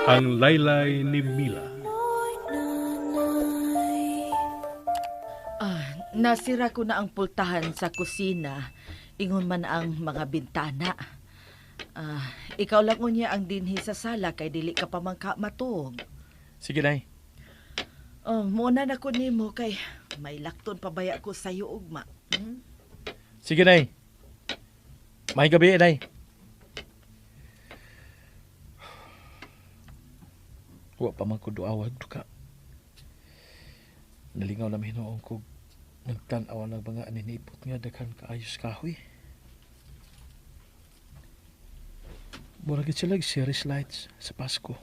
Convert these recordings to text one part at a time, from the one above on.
Ang Laylay ni Mila. Ah, nasira ko na ang pultahan sa kusina. Ingon man ang mga bintana. Ah, ikaw lang unya ang dinhi sa sala kay dili ka pa man ka matuog. Sige, Nay. Oh, muna na ko nimo kay may lakton pa baya ko sayo ugma. Sige, Nay. May gabi, Nay. Wa pa man ko duawag duka. Nalingaw na hinuon ko nagtan-aw ng mga aninipot nga daghan kaayos kahoy. Mura gid sila series lights sa Pasko.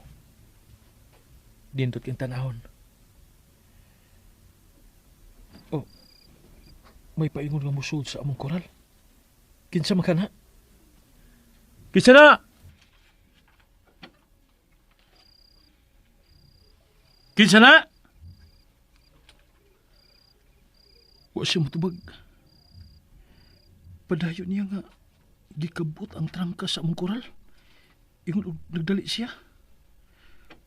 Dindot kang tanahon. Oh, may paingon nga musulod sa among koral. Kinsa man ka na? Kinsa na? Kinsa na? Wa siya motubag. Padayon niya nga gikabot ang trangka sa among koral. Ingon og nagdali siya.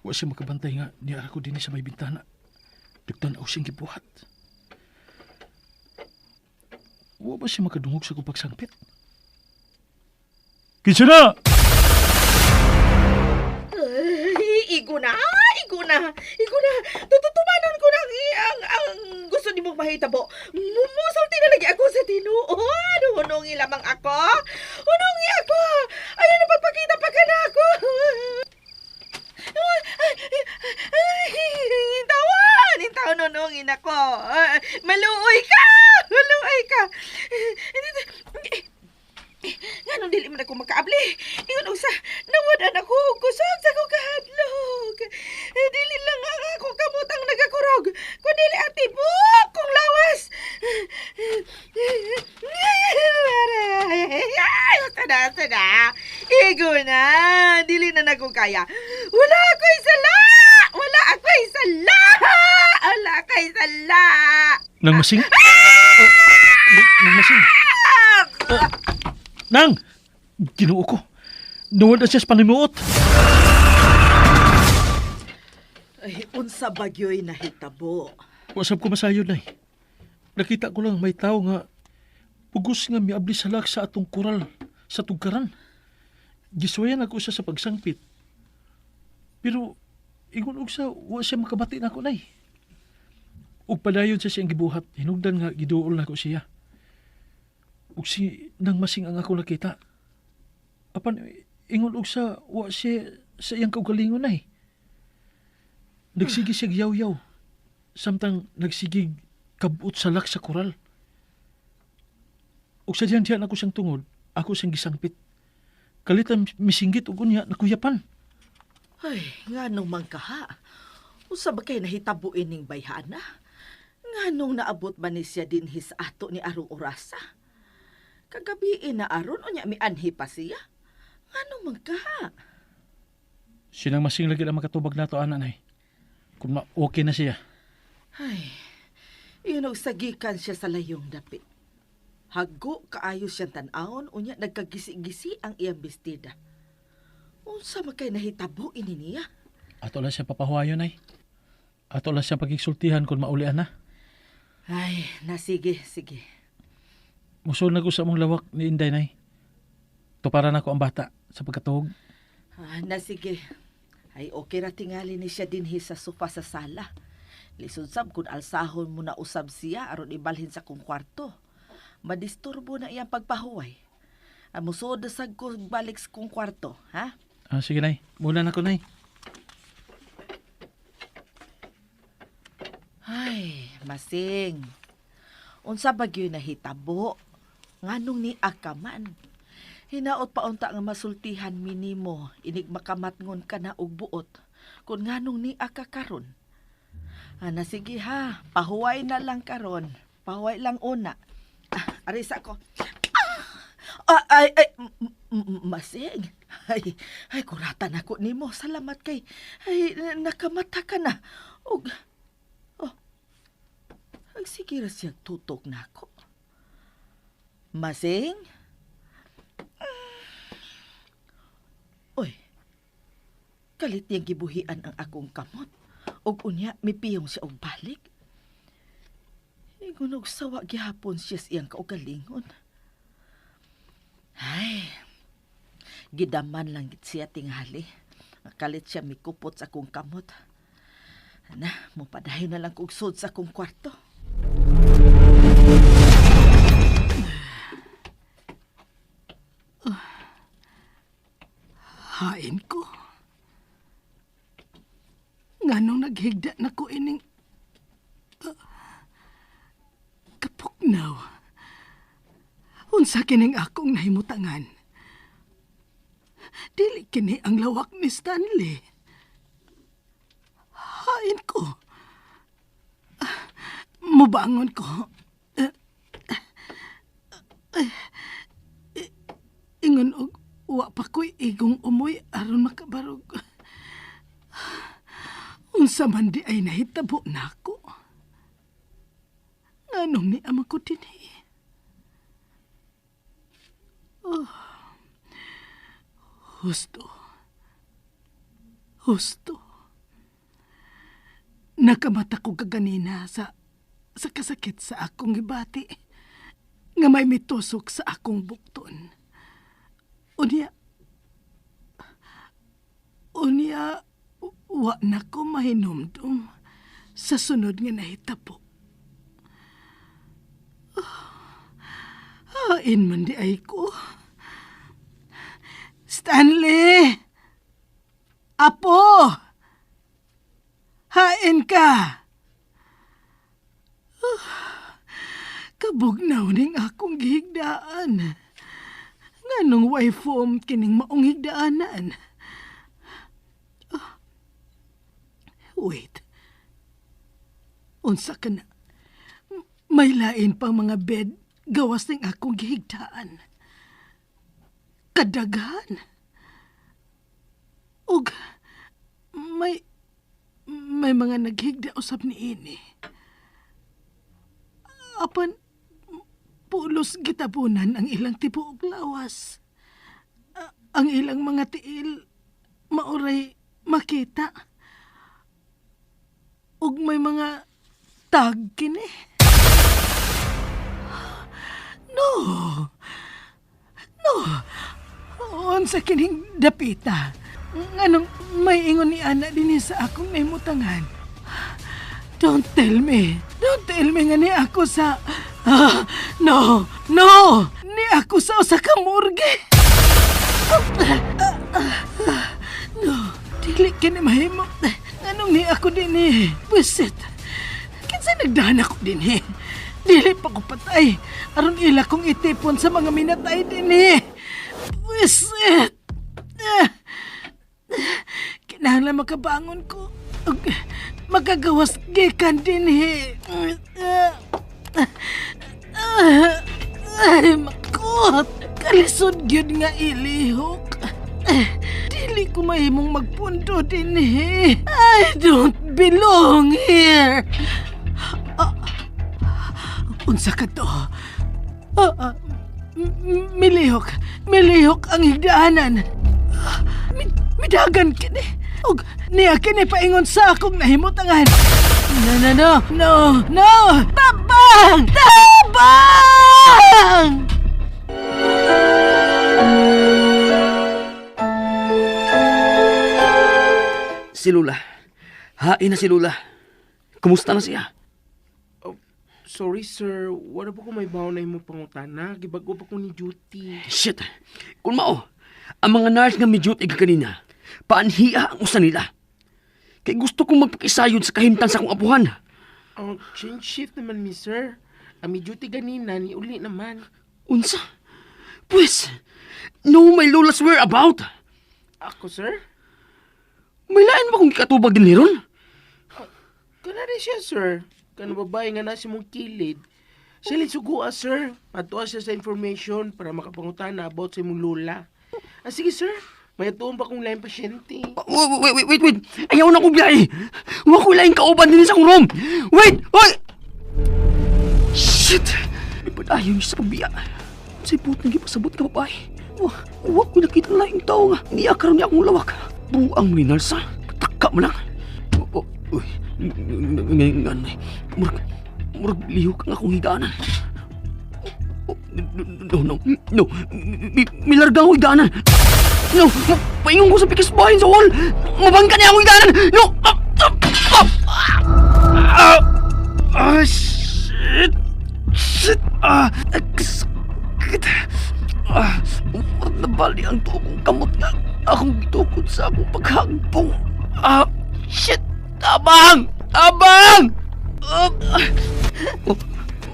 Wa siya makabantay nga niara ko dinhi sa may bintana. Nagtan-aw siyang gibuhat. Wa ba siya makadungog sa kong pagsangpit? Kinsa na? Ay, igo na, igo na, igo na. Tututumanon ko na ang gusto ni mong mahitabo. Mumusulti na lagi ako sa tinuod. Hunungi lamang ako. Hunungi ako. Ayaw na pagpakita pa ka na ako. Tawan, tawan hunungin ako. Maluoy ka, maluoy ka. Nganong dili man ako makaabli? Ingon usa, nawad-an ako og kusog sa akong kahadlok. Eh, dili lang ang akong kamot ang nagakurog, kun dili ang tibok kong lawas. Ay, usa na, usa na. Igo na, dili na nako kaya. Wala ako'y sala! Wala ako'y sala! Wala ako'y sala! Nang masing? Oh, nang masing? Nang! Ginoo ko. Nawad na siya sa panimuot. Ay, unsa bagyo'y nahitabo. Wasap ko masayod, Nay. Nakita ko lang may tao nga pugos nga miabli sa lak sa atong koral sa tugkaran. Giswayan ako siya sa pagsangpit. Pero ingon og sa wa siya makabati nako, Nay. Ug padayon siya siyang gibuhat, hinugdan nga giduol nako siya. Ug si nang masing ang ako nakita. Apan ingon og sa wa siya sa iyang kaugalingon, Nay. Nagsige siya yaw-yaw. Samtang nagsigig kabut sa lak sa koral. Ug sa diyan diyan ako siyang tungod, ako siyang gisangpit. Kalitan misinggit ug unya nakuyapan. Ay, nganong man kaha? Usa ba kay nahitabo ining bayhana? Nganong naabot man ni siya dinhi sa ato ni arong orasa? Kagabi na aron unya mianhi pa siya. Nganong man kaha? Sinang masing lagi ang makatubag nato ana, Nay. Kung ma-okay na siya. Ay, inog sagikan siya sa layong dapit. Hago kaayo siyang tan-awon unya nagkagisi-gisi ang iyang bestida. Unsa man kay nahitabo ini niya? Ato lang siya papahuwayon, Nay. Ato lang siya pagigsultihan kung maulian na. Ay, nasige, sige. Musul na ko sa among lawak ni Inday, Nay. Tuparan ako ang bata sa pagkatuog. Ah, nasige. Ay, okay ra tingali ni siya dinhi sa sofa sa sala. Lisod sab kung alsahon mo na usab siya aron ibalhin sa kong kwarto. Madisturbo na iyang pagpahuway. Ah, musuod na sad ko balik sa kong kwarto, ha? Ah, sige, Nay. Mula na ko, Nay. Ay, masing. Unsa ba gyud nahitabo? Nganong ni akaman? Hinaot pa unta nga masultihan minimo, inig makamatngon ka na og buot. Kun nganong ni aka karon? Ana, sige ha, pahuway na lang karon. Pahuway lang una. Ah, arisa ko. Ah, ay, ay, masing. Ay, ay, kuratan ako nimo. Salamat kay. Ay, nakamata ka na. Og, oh, ay, sige ra siyang tutok na ako. Masing? Uy, Kalit niyang gibuhian ang akong kamot. Og unya, mipiyong siya og balik. Ingon og sawa gihapon siya sa iyang kaugalingon. Ay, gidaman lang gid siya tingali. Kalit siya mikupot sa akong kamot. Ana, mupadayon na lang kog sud sa akong kwarto. Hain ko. Nganong naghigda na ko ining kapuknaw. Unsa kining akong nahimutangan? Dili kini ang lawak ni Stanley. Hain ko. Mubangon ko. Ingon og wa pa ko'y igong umoy aron makabarog. Unsa man di ay nahitabo nako. Nganong ni ama ko dinhi? Oh. Husto. Husto. Nakamata ko kaganina sa kasakit sa akong gibati nga may mitusok sa akong bukton. Unya, wa na ko mahinumdum sa sunod nga nahitabo. Hain man di ay ko. Stanley! Apo! Hain ka! Kabugnaw ning akong gihigdaan. Nganong way foam kining maong higdaanan? Wait. Unsa ka na? May lain pang mga bed gawas ning akong gihigdaan. Kadaghan. Ug may mga naghigda usab niini. Apan pulos gitabunan ang ilang tibuok lawas. Ang ilang mga tiil maoray makita. Ug may mga tag kini. No. No. Unsa kining dapita? Nganong may ingon ni Ana dinhi sa akong nahimutangan? Don't tell me. Don't tell me nga ni ako sa... No! No! Ni ako sa usa ka morgue! No! Dili kini mahimo. Nganong ni ako dinhi? Buset! Kinsa nagdahan ako dinhi? Dili pa ko patay. Aron ila kong itipon sa mga minatay dinhi. Buset! Kinahanglan makabangon ko. Magagawas gikan dinhi. Ay, makot! Kalisod gyud nga ilihok. Dili ko mahimong magpundo dinhi. I don't belong here. Unsa ka to? Milihok. Milihok ang higdaanan. Midagan kini. Og niya kini paingon sa akong nahimutangan. No, no, no, no, no! Tabang! Tabang! Si Lula. Hain na si Lula. Kumusta na siya? Oh, sorry, sir. Wala po ko may baon na imong pangutana. Gibago pa ko ni duty. Shit! Kung mao, ang mga nurse nga may duty kanina, paanhiya ang usa nila. Kay gusto kong magpakisayod sa kahimtang sa akong apuhan. Oh, change shift naman mi, sir. Ang may duty ganina, ni uli naman. Unsa? Pwes, no may Lola's whereabout. Ako, sir? May lain ba kong ikatubag din niron? Kanari siya, sir. Kano babae nga nasa mong kilid. Siya sugua, sir. Patuwa siya sa information para makapangutana about sa imong lola. Ah, sige, sir. May atuon pa kong laing pasyente. Wait. Ayaw na kong biyahe. Huwag ko laing kauban din sa akong room. Wait! Hoy! Shit! May padayon siya sa pagbiya. Sa ibot na gipasabot ka babae. Huwag ko nakita laing tao nga. Niya karoon niya akong lawak. Buang ni nurse, ha? Taka mo lang. Uy, ngan, murag lihok ang akong higaanan. No, no, no. Milarga akong higaanan. No, paingon ko sa pikis bahin sa wall. Mabangka niya akong higaanan. No! Shit! Shit! Sakit! Nabali ang tukong kamot nga akong gitukod sa akong paghagpong. Shit! Tabang! Tabang!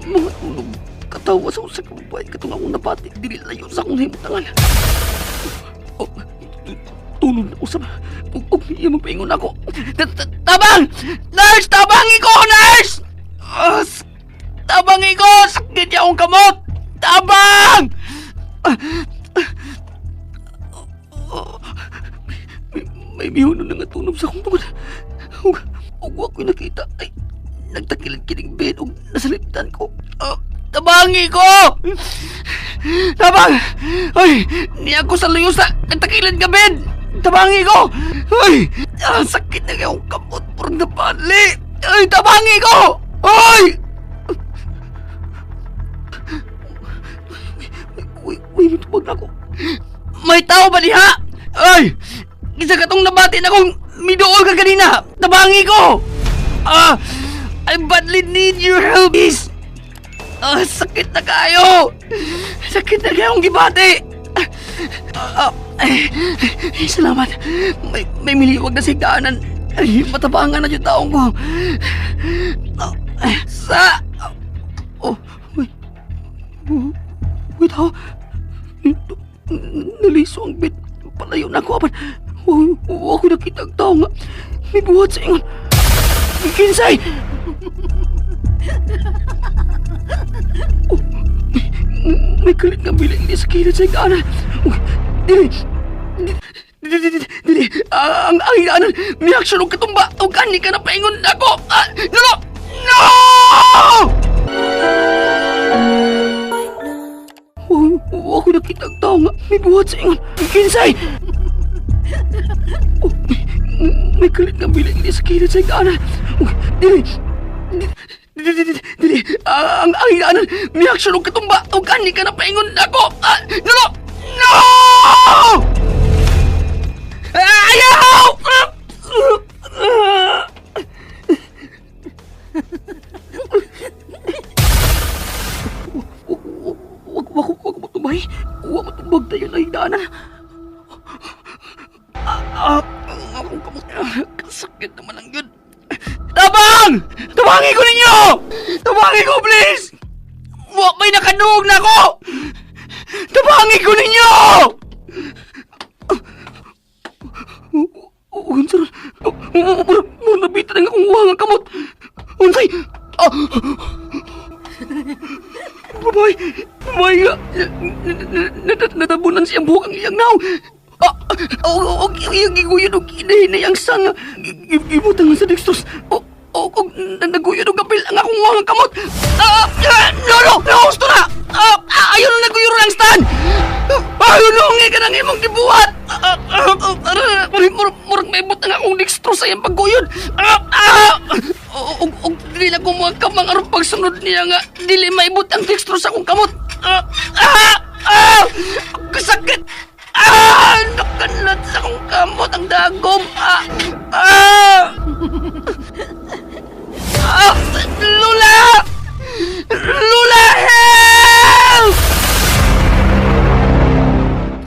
Mga tunog katawa sa usa ka babae katong akong nabati dili layo sa akong himutangan. Tulog na usab. Ug iya magpaingon ako. Tabang! Nurse! Tabang iko! Nurse! Tabang iko! Sakit niya akong kamot! Tabang! May mihuno na nga tunob sa akong tungod. Ug wa ko'y nakita. Ay, nagtakilid kining bed ug nasaliptan ko. Tabangi ko! Tabang! Ay, niya ko sa luyo sa nagtakilid ka bed! Tabangi ko! Ay, sakit na kayong kamot. Purang napali! Ay, tabangi ko! Ay! Uy, uy, may na ako. May tao ba diha? Ay! Isa ka tong nabati na kung miduol ka kanina! Tabangi ko! I badly need your help, please! Sakit na kayo! Sakit na kayong gibati! Ay, salamat! May miliwag na sa higdaanan. Ay, matabangan na yung taong ko. Sa... Oh, wait. Wait, tao. Naliso ang bed. Palayo na ako. Apan, ako nakita ang tao nga. May buhat sa ingon. Kinsay! Oh, may kalit nga biling di sa kilid sa higdaanan. Dili! Dili! Dili! Ang higdaanan! May aksyon og katumba! O gani ka na paingon ako! No! No! Ako nakita ang tao nga. May buhat sa ingon. Kinsay! Oh, may kalit nga biling di sa kilid sa higdaanan. Dili! Dili! Dili! Ang higdaanan! May aksyon og katumba! O gani ka na paingon ako! No! No! Ayaw! Wag mo tumay. Wag mo tumbag tayo na higdaanan. Akong kamot. Kasakit naman ang yun. Tabang! Tabangin ko ninyo! Tabangin ko, please! Wa may nakaduog na ako! Tabangin ko ninyo! Unsa? Murag nabitan ang akong uwang ang kamot. Unsay? Babay! Babay nga! Natabunan siyang buhok ang iyang naw. Iyang giguyod og hinahinay ang sanga. Gibutang sa dextrose. Naguyod og kapil ang akong uwang ang kamot. No, no! No, gusto na! Ayaw na naguyod ang stand! Ayaw na ka ng imong gibuhat! Murag may butang akong dextrose sa iyang pagguyod. Og dili na ko mga kamang aron pagsunod niya nga dili maibot ang dextrose sa akong kamot. Kasakit! Nakanlat sa akong kamot ang dagom. Lula! Lula, help!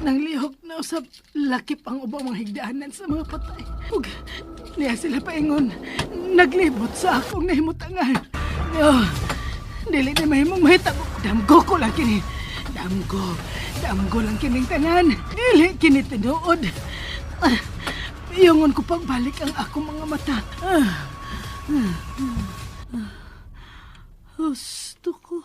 Nanglihok na usab lakip ang ubang mga higdaanan sa mga patay. Ug niya sila paingon, naglibot sa akong nahimutangan. No, dili na mahimong mahitabo. Damgo ko lang kini. Damgo lang kining tanan. Dili kini tinuod. Piyongon ko pagbalik ang akong mga mata. Husto ko.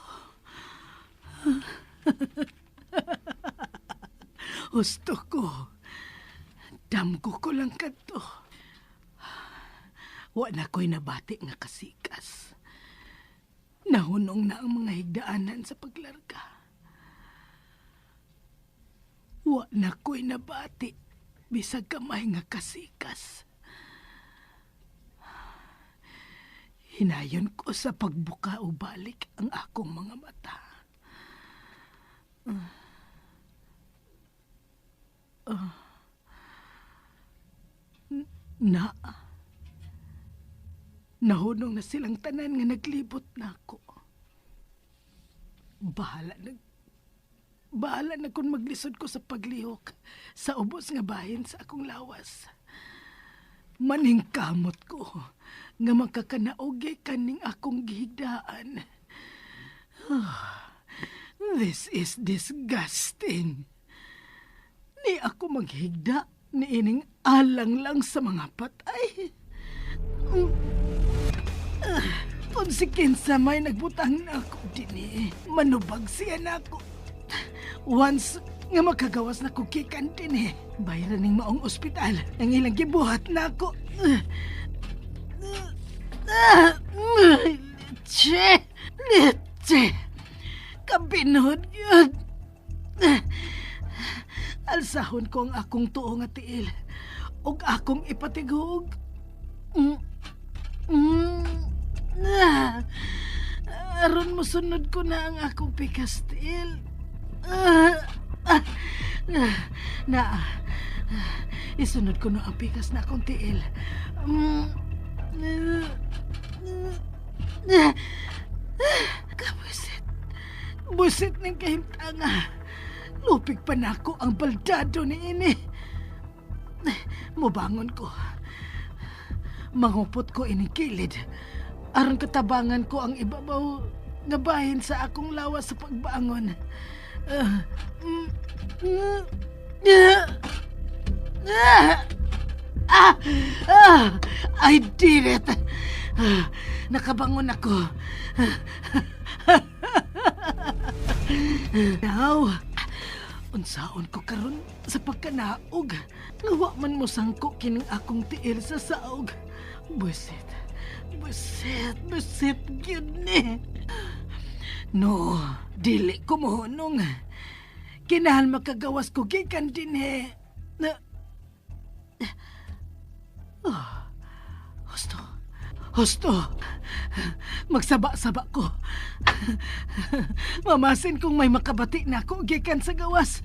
Husto ko. Damgo ko lang kadto. Wa na ko'y nabati nga kasikas. Nahunong na ang mga higdaanan sa paglarga. Wa na ko'y nabati Bisag gamay nga kasikas. Hinayon ko sa pagbuka o balik ang akong mga mata. Na. Nahunong na silang tanan nga naglibot na ako. Bahala na kung maglisod ko sa paglihok sa ubos nga bahin sa akong lawas. Maningkamot ko nga makakanaogi kaning akong gihigdaan. This is disgusting. Ni ako maghigda ni ining alang lang sa mga patay. Kung si kinsa may nagbutang na ako dini, manubag siya na ako. Once nga makagawas na ko gikan dinhi, bayran ning maong ospital ang ilang gibuhat na ako. Leche! Leche! Kabinhod yun! Alsahon ko ang akong tuo nga tiil ug akong ipatigog. Aron mosunod ko na ang akong pikas tiil. Na, isunod ko na ang pikas na akong tiil. Kabusit. Busit ng kahimtanga. Lupig pa nako ang baldado ni ini. Mubangon ko. Mangupot ko ining kilid. Aron katabangan ko ang ibabaw nga bahin sa akong lawas sa pagbangon. I did it! Nakabangon ako. Now, unsaon ko karon sa pagkanaog. Nga wa man mo sangko kining akong tiil sa saog. Busit, busit, busit gyud ni. No, dili ko mohunong. Kinahal makagawas ko gikan dinhi. Na. Oh, husto. Husto. Magsaba-saba ko. Mamasin kung may makabati na ako gikan sa gawas.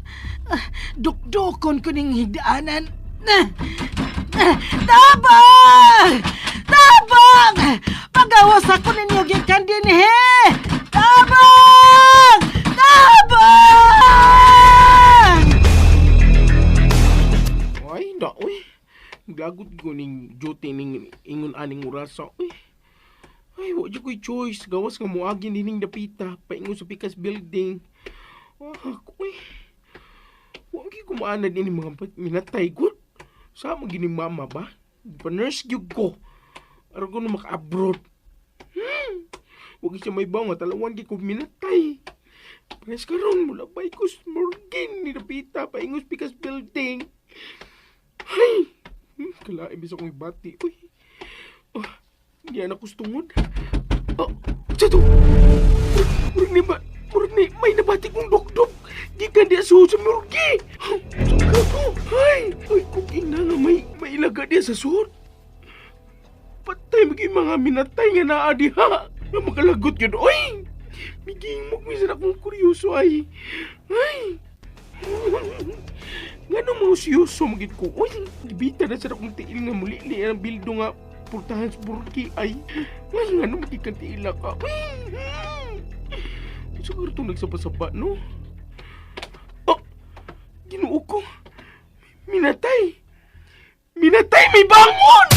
Dukdukon ko ning higdaanan. Tabang! Tabang! Pagawas ako ninyo gikan dinhi! Tabang! Tabang! Ay, da, uy. Glagot ko ning duty ning ingon aning orasa, uy. Ay, wa jud ko'y choice. Gawas nga moagi nining dapita, paingon sa Pikas building. Ah, uy. Wa gyud ko maanad ini mga minatay gud. Sa mo gini mama ba? Pa-nurse gyud ko. Aron ko na maka-abroad. Wa gyud siya may baw nga talawan gyud ko minatay. Pares karon mulabay ko sa morgue ni dapita paingon sa Pikas building. Ay, kalain bisa kong ibati. Uy. Oh, hindi na ako tungod. Oh, sa to. Murag ni ba, murag ni, may nabati kong dukduk. Gikan diya sa sa morgue. Suka ko. Ay, ay, kung ina nga may ilaga diya sa suot. Patay, maging mga minatay nga naa diha. Nga makalagot yun. Uy, miging mo, minsan akong kuryoso ay. Ay. Nga nung mga siyoso magit ko, uy, gibita na sa akong tiil nga muli ni ang bildo nga purtahan sa burki ay. Ay, nga nung magikan tiila ka. Uy, siguro itong nagsaba-saba, no? Oh, Ginoo ko. Minatay. Minatay, may bangon!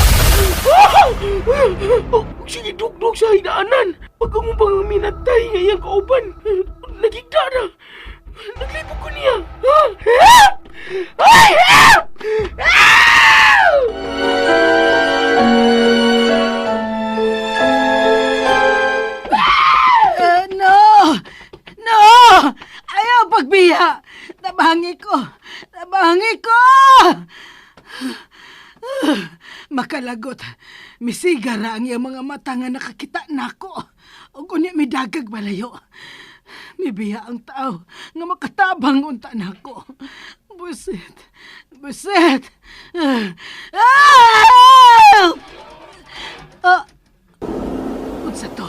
Oh, sige, dugdug sa hidaanan. Pag ang bang minatay nga iyang kauban, nagigda na. Naglibog ko niya. Help! Ay, help! Help! No! No! Ayaw pagbiya! Tabangi ko! Tabangi ko! Makalagot. Misigara ang iyang mga mata nga nakakita nako. Ug unya midagag balayo. Mibiya ang tao nga makatabang unta nako. Buset. Buset. Ah! Ah! Unsa to?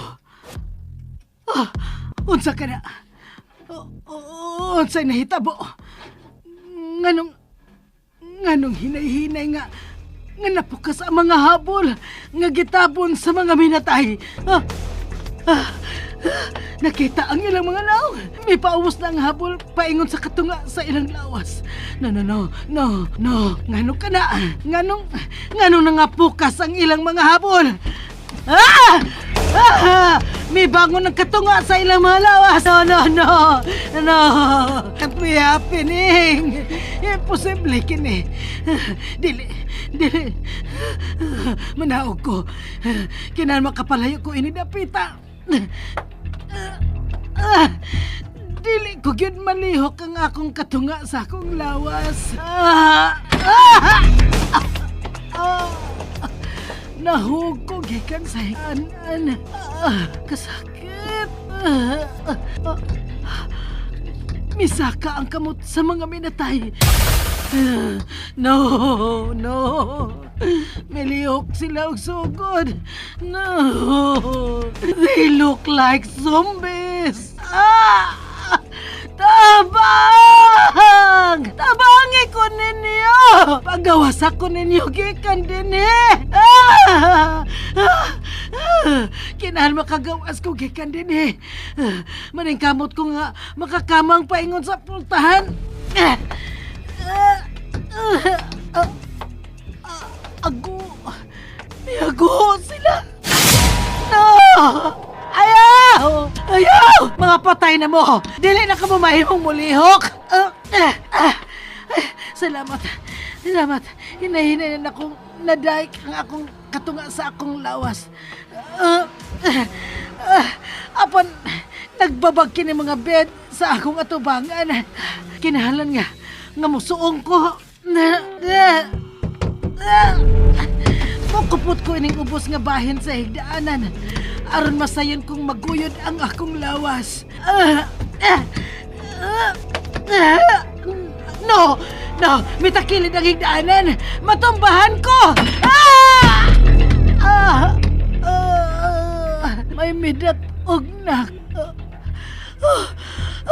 Ah, unsa ka na? Unsa nahitabo? Nganong hinay-hinay nga nga napukas ang mga habol nga gitabon sa mga minatay. Ah, ah, nakita ang ilang mga law. May paubos na ang habol paingon sa katunga sa ilang lawas. No, no, no, no, no. Nganong ka na? Nganong nangapukas ang ilang mga habol? Ah! Ah! May bangon ng katunga sa ilang mga lawas. No, no, no. No. Can't be happening. Imposible kini. Dili, dili. Manaog ko. Kinan makapalayo ko ini dapita. Dili ko gyud malihok ang akong katunga sa akong lawas. Ah! Ah! Ah! Nahug ko gikan sa higanan. Ah, kasakit. Ah, ah, ah. Misaka ang kamot sa mga minatay. Ah, no, no. Milihok sila og sugod. No. They look like zombies. Ah! Tabang! Tabangi ko ninyo! Pagawas ako ninyo gikan dinhi! Ah! Ah! Ah! Kinahanglan makagawas ko gikan dinhi. Ah! Maningkamot ko nga makakamang paingon sa pultahan. Ah! Ah! Ah! Ah! Ah! Ago! Ago sila! No! Ayaw! Ayaw! Mga patay na mo! Dili na ka mahimong mulihok! Ah, ah, ah. Salamat. Salamat. Hinahinay na akong nadaik ang akong katunga sa akong lawas. Ah, ah, ah. Apan, nagbabag kini mga bed sa akong atubangan. Kinahanglan nga, nga musuong ko. Ah, ah, ah. Mukupot ko ining ubos nga bahin sa higdaanan. Aron masayon kong maguyod ang akong lawas. Ah, ah, ah, ah. No! No! Mitakilid ang higdaanan! Matumbahan ko! Ah! Ah! Ah! May midatog na. Oh,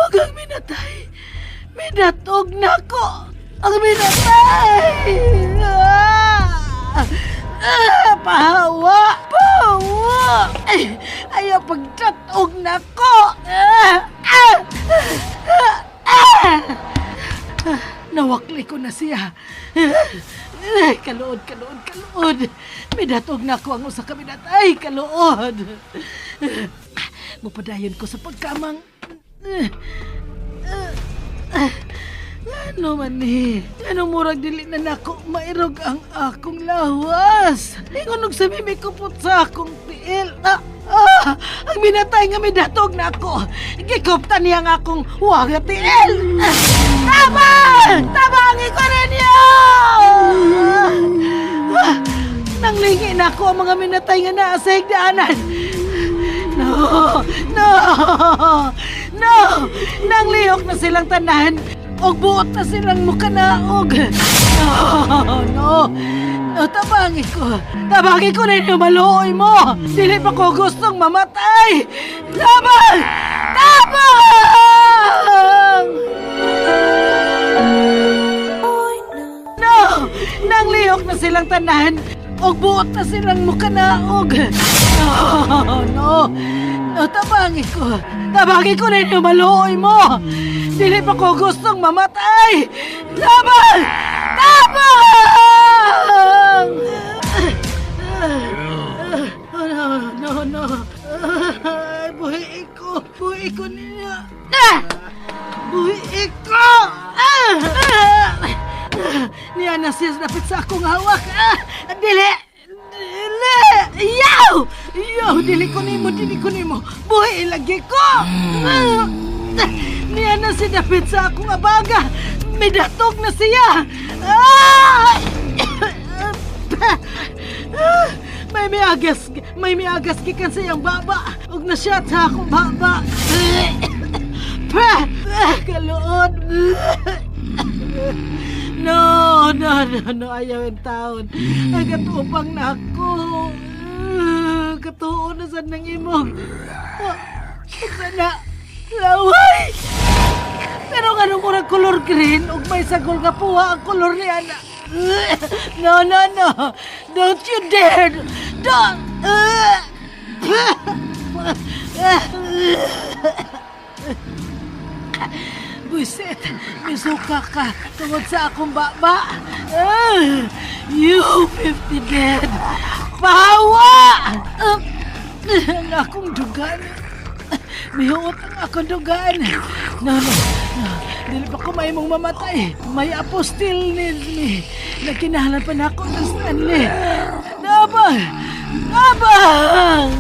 og ang minatay. Midatog na ko. Ang minatay! Ah! Ah, pahawa! Pahawa! Ay, ayaw pagdatog na ko! Ah! Ah! Ah! Ah! Ah! Nawakli ko na siya. Ah, kaluod, kaluod, kaluod. Midatog na ko ang usa ka minatay. Kaluod. Mupadayon ko sa pagkamang. Ano man ni? Ano murag dili na nako mairog ang akong lawas? Ingon og sa may kupot sa akong tiil. Ah, ah, ang minatay nga midatog na ako. Gikupta niya ang akong huwag nga tiil. Ah, tabang! Tabangi ko ninyo! Ah, nanglingi na ako ang mga minatay nga naa sa higdaanan. No! No! No! Nanglihok na silang tanan og buot na silang mukanaog. No! No! No, tabangi ko. Tabangi ko ninyo maluoy mo. Dili pa ko gustong mamatay. Tabang! Tabang! No! Nanglihok na silang tanan og buot na silang mukanaog. No! No! No, tabangi ko. Tabangi ko ninyo maluoy mo. Dili pa ko gustong mamatay. Tabang! Tabang! Oh, no, no, no. Ay, buhi ko. Buhi ko ninyo. Ah! Buhi ko! Ah! Ah! Niya na siya dapit sa akong hawak. Ah! Dili! Dili! Yaw! Yaw! Dili ko nimo, dili ko nimo. Buhi lagi ko! Ah! Niya na siya dapit sa akong abaga. Midatog na siya. Ah! May miagas gikan sa iyang baba. Ug na siya sa akong baba. Pa! Kaluod! No, no, no, no. Ayaw ang taon. Ay, katuupang na ako. Katuo na sa nang imong. Sana, laway! Pero nga nung murag color green, ug may sagol nga puha ang kolor ni Ana. No, no, no. Don't you dare! Don't! Buisit, misuka ka tungod sa akong baba. You 50 dead! Pahawa! Ang akong dugan. Mihuot ang akong dugan. No, no, no. Dili pa ko may mong mamatay. May apo still needs me. Nagkinahalan pa na ako ng Stanley. Nabang! Nabang!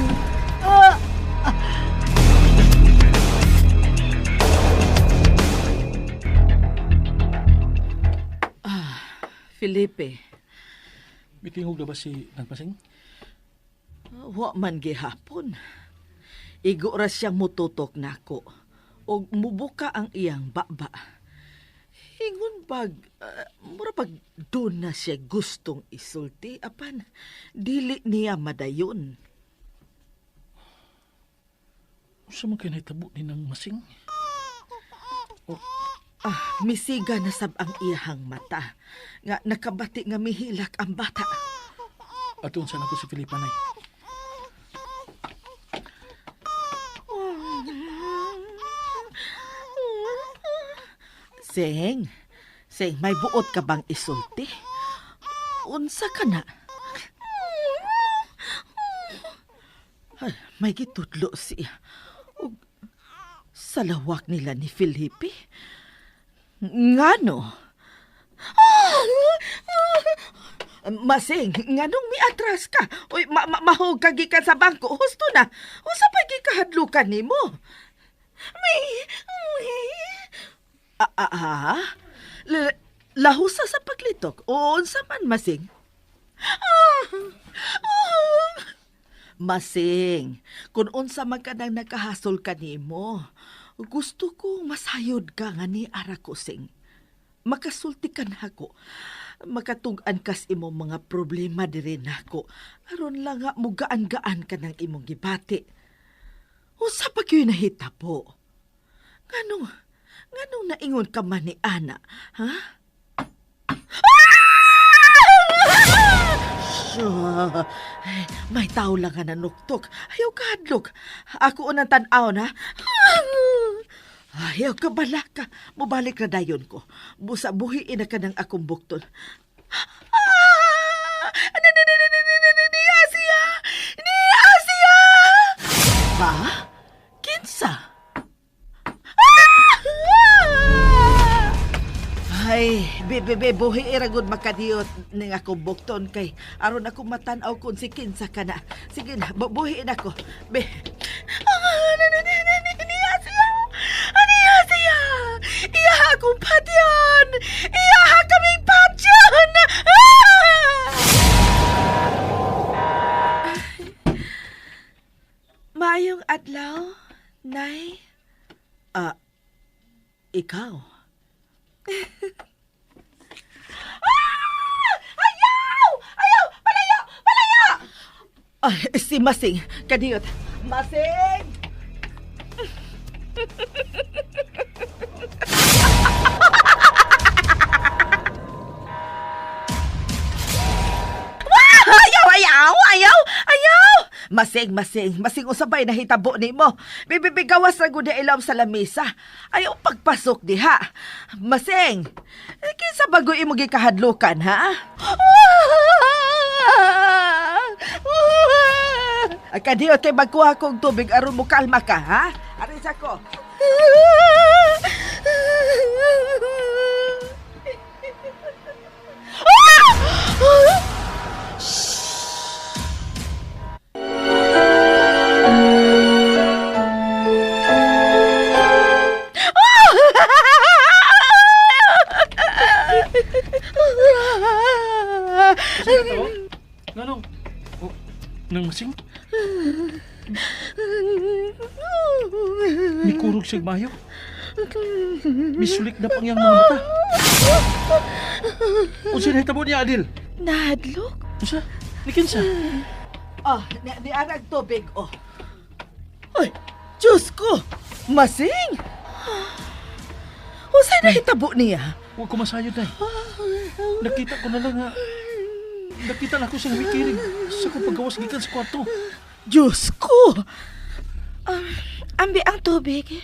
Felipe, Mitingog na ba si Nagmasing? wa man gihapon. Igo ra siyang mututok nako og mubuka ang iyang baba. Ingon bag, mura pag doon na siya gustong isulti, apan dili niya madayon. Unsa man kay nahitabo ni nang Masing? Misiga na sab ang iyahang mata. Nga nakabati nga mihilak ang bata. Aton sa nako si Felipa nay. Seng, Seng, may buot ka bang isulti? Unsa ka na? Ay, may gitudlo siya. Ug sa lawak nila ni Felipe. Ngano? Masing, nganong miatras ka? Uy, mahog ka gikan sa bangko. Husto na. Unsa pa gikahadlukan nimo? Lahusa sa paglitok. O unsa man, Masing? Masing, kung unsa man ka nang nakahasol kanimo, gusto ko masayod ka nga ni ara ko, Sing. Makasulti ka nako. Makatug-an kas imong mga problema diri nako. Aron lang nga mugaan-gaan ka ng imong gibati. Unsa pa kayo nahitabo? Nganong naingon ka man ni Ana, ha? Ay, may tao lang nga nanuktok. Ayaw ka, hadlok. Ako unang tan-aw na. Ayaw ka, balaka. Mubalik na dayon ko. Busa buhiin na ka ng akong bukton. Niya siya! Niya siya! Ha? Kinsa? Ay, bebe, buhi iragod makadiyot ning akong bukton kay aron ako matan-aw kung si kinsa ka na. Sige na, buhiin ako. Be. Niya siya! Niya siya! Iya akong patyon! Iya kaming patyon! Maayong adlaw, Nay. Ikaw. Ayaw! Ayaw! Palayo! Palayo! Ay, si Masing. Kadiyot. Masing! Ayaw! Ayaw! Ayaw! Ayaw! Masing, masing, masing usabay nahitabo nimo. Bibigawas ra gud ilawom sa lamesa. Ayaw pagpasok diha. Masing, kinsa bago imo gikahadlukan, ha? Kadiyo kay magkuha kog tubig aron mo kalma ka, ha? Aris ako. Nganong? Oh, nang Masing? Mikurog siya mayo? Misulik na pang iyang mga mata. Unsa nahitabo niya, Adil? Nahadlok? Unsa? Nikinsa? Ah, ni arag tubig, oh. Ay, Diyos ko! Masing! Unsay nahitabo niya? Huwag ko masayod, Nay. Nakita ko na lang nga. Nakita na ko siyang mikirig sa kong paggawas gikan sa kwarto. Diyos ko! Ambi ang tubig.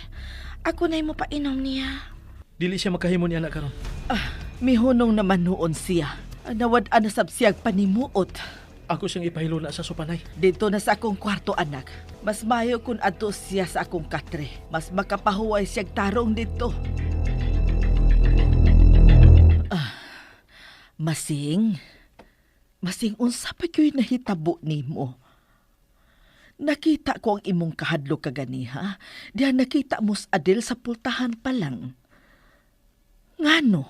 Ako na'y mo painom niya. Dili siya makahimo niya anak karon. Mihunong naman noon siya. Nawad-an na sab siyag panimuot. Ako siyang ipahilo na sa sopanay. Dito na sa akong kwarto, anak. Mas mayo kung adto siya sa akong katre. Mas makapahuway siyag tarong dito. Ah, masing. Masing unsa pa gyud nahitabo nimo? Nakita ko ang imong kahadlok kaganiha. Diha nakita mo sa Adel sa pultahan pa lang. Ngano?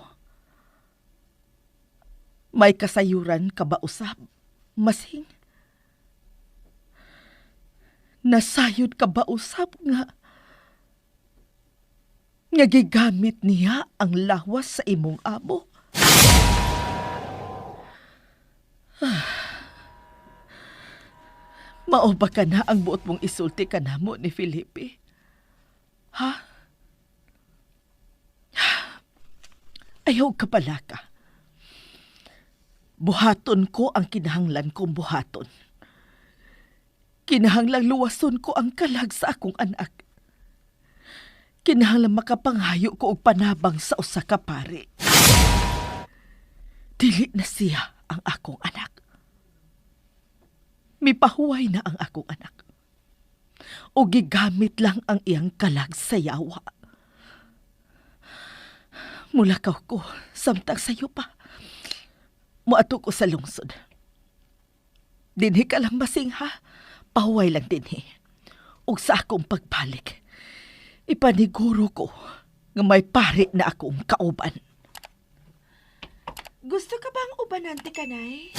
May kasayuran ka ba usab? Masing? Nasayod ka ba usab nga nga gigamit niya ang lawas sa imong amo? Mao ba ka na ang buot mong isulti ka namo ni Felipe? Ha? Ayaw ka pala ka. Buhaton ko ang kinahanglan kong buhaton. Kinahanglang luwason ko ang kalag sa akong anak. Kinahanglang makapanghayo ko og panabang sa usa ka pari. Dili na siya ang akong anak. Mipahuway na ang akong anak. O gigamit lang ang iyang kalag sa yawa. Mulakaw ko, samtang sayo pa. Muadto ko sa lungsod. Dinhi ka lang masing ha. Pahuway lang dinhi. Ug sa akong pagbalik, ipaniguro ko nga may pari na akong kauban. Gusto ka bang ubanante ka, Nay?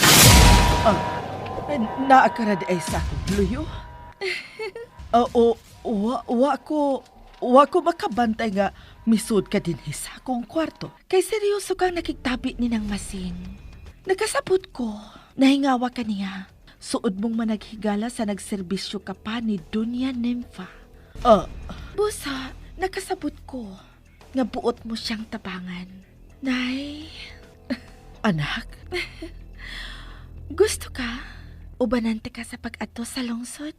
Naa ka ra diay sa akong luyo. Oo, wa ko makabantay nga misud ka dinhi sa akong kwarto. Kay seryoso kang nakigtabi ni nang masing. Nakasabot ko, nahingawa ka niya. Suod mong managhigala sa nagserbisyo ka pa ni Dunya Nympha. Busa, nakasabot ko nga buot mo siyang tabangan. Nay, Anak, gusto ka? Ubanante ka sa pag-adto sa lungsod?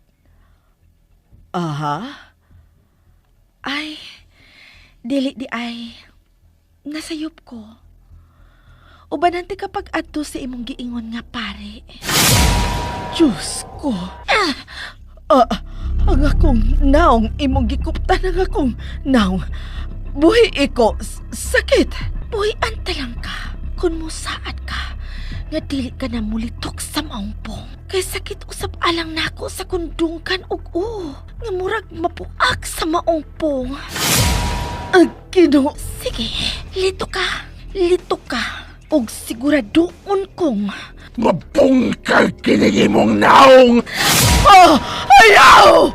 Aha. Ay, dili di ay. Nasayop ko. Ubanante ka pag-adto sa imong giingon nga pare. Diyos ko. Ang akong naong imong gikuptan ang akong naong. Buhi iko, sakit. Buhi anta lang ka. Kung musaad ka, nga dili ka na mulitok sa maungpong. Kay sakit usab alang nako sa kundungkan og u. Nga murag mapuak sa maungpong. Ang Ginoo. Sige, lito ka. Lito ka. Og siguradoon kong Mabungkag kinig imong naong! Oh, ayaw!